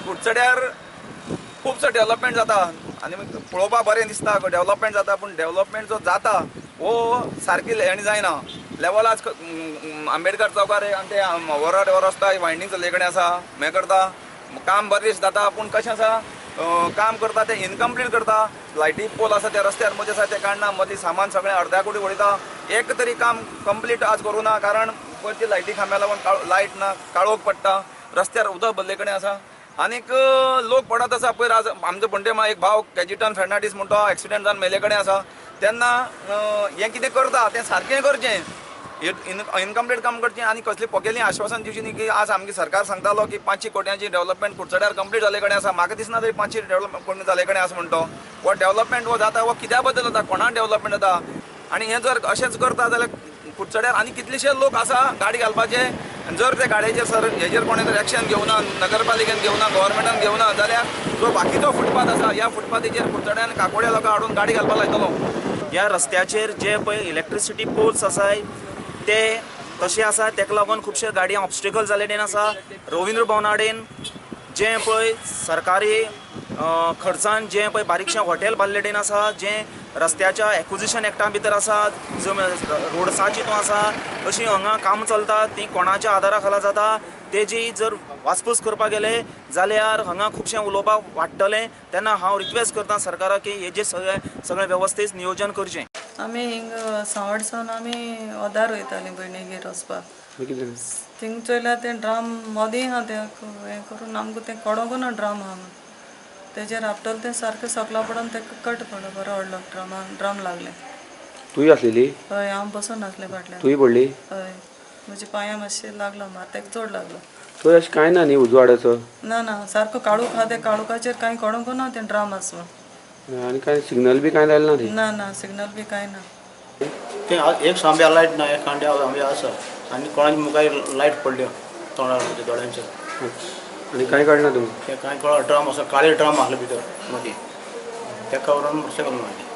कुडचड्यार खुबसो डेव्हलपमेंट जाता आनी पळोवपाक बरें दिसता डेव्हलपमेंट जाता, पूण डेव्हलपमेंट जो जाता हो सारकी हेणी जायना. लेवल आज आंबेडकर चौकार आनी ते वराड रस्ता वायंडींग चल्ले कडेन आसा, हें करता काम बरें जाता, पूण कशें आसा काम करता तें इनकम्प्लीट करता. लायटी पोल आसा त्या रस्त्यार मदीं आसा तें काडना, मदीं सामान सगळें अर्द्या कुडी उडयता. एक तरी काम कंप्लीट आज करूं ना, कारण वरती लायटी खांब्या लागून लायट ना, काळोख पडटा, रस्त्यार उदक भरले कडेन आसा आनीक लोक पडत आसा. पयर आज आमचो पणजे एक भाव कॅजिटन फेर्नांडीस म्हणटा एक्सिडंट जावन मेले कडेन आसा. तेन्ना हें कितें करता तें सारकें करचें, इनकम्प्लीट काम करचें आनी कसली पोकेली आश्वासन दिवचें न्ही की आज आमगे सरकार सांगतालो की 500 कोट्यांची डेव्हलपमेंट कुडचड्यार कंप्लीट जाले कडेन आसा. म्हाका दिसना तरी 500 डेव्हलपमेंट जाले कडेन आसा म्हणटो. हो डेव्हलपमेंट हो जाता हो कित्या बद्दल जाता, कोणा डेव्हलपमेंट जाता? आनी हें जर अशेंच करता जाल्यार कुडचड्यार आनी कितलेशे लोक आसा गाडी घालपाचे. जर ते गाडयेचेर सर हेजेर कोणें जर एक्शन घेवना, नगरपालिकेन घेवना, गव्हर्मेंटान घेवना जाल्यार जो बाकीचो फुटपाथ आसा ह्या फुटपाथीचेर कुडचड्यान काकोड्या लोकांक हाडून गाडी घालपाक लायतलो. ह्या रस्त्याचेर जे पळय इलेक्ट्रिसिटी पोल्स आसाय ते तशे आसा, तेका लागून खुबशे गाडयांक ऑब्स्टिकल जाल्ले आसा. रवींद्र भवनाडेन जें पळय सरकारी खर्चान जें पळय बारीकशें हॉटेल बांदलें आसा, जें रस्त्याच्या एक्विजिशन एक्टा भितर आसा, रोड्साची तो आसा, अशीं हांगा काम चलता ती कोणाच्या आदारा खाला जाता तेजी जर वासपूस करपाक गेले जाल्यार हांगा खुबशें उलोवपाक वाडटलें. तेन्ना हांव रिक्वेस्ट करता सरकाराक की हेजें सगळें सगळें वेवस्थीत नियोजन करचें. आमी हिंग सांवड सावन आमी ओदार वयतालीं भयणीगेर वचपाक, थिंग चोयल्यार तें ड्राम मदीं आहा तें हें करून आमकां तें कळोंक ना ड्राम आहा म्हणून. तेजेर आपटलो तें सारकें सकला पडोन तेका कट पडलो, बरो व्हडलो ड्राम लागलें. तूंय आसलेली? हय, हांव बसून आसलें फाटल्यान. तूंय पडली? हय, म्हज्या पांया मातशें लागलो मार, तेका चड लागलो. थंय अशें कांय ना न्ही उजवाडाचो? ना ना, सारको काळोख आहा, तें काळोखाचेर कांय कळोंक ना तें ड्राम आसा म्हणून. आनी कांय सिग्नल बी कांय लायलें ना थंय? ना ना, सिग्नल बी कांय ना. तें एक खांब्या लायट ना, एक खांब्या आमच्या आसा आनी कोणाच्या मुखार लायट पडल्यो तोंडार दोळ्यांचेर. आनी कांय कळना तुमकां? तें कांय कळना, ड्राम आसा, काळे ड्राम आसले भितर मदीं, तेका व्हरून मोटरसायकल मारली.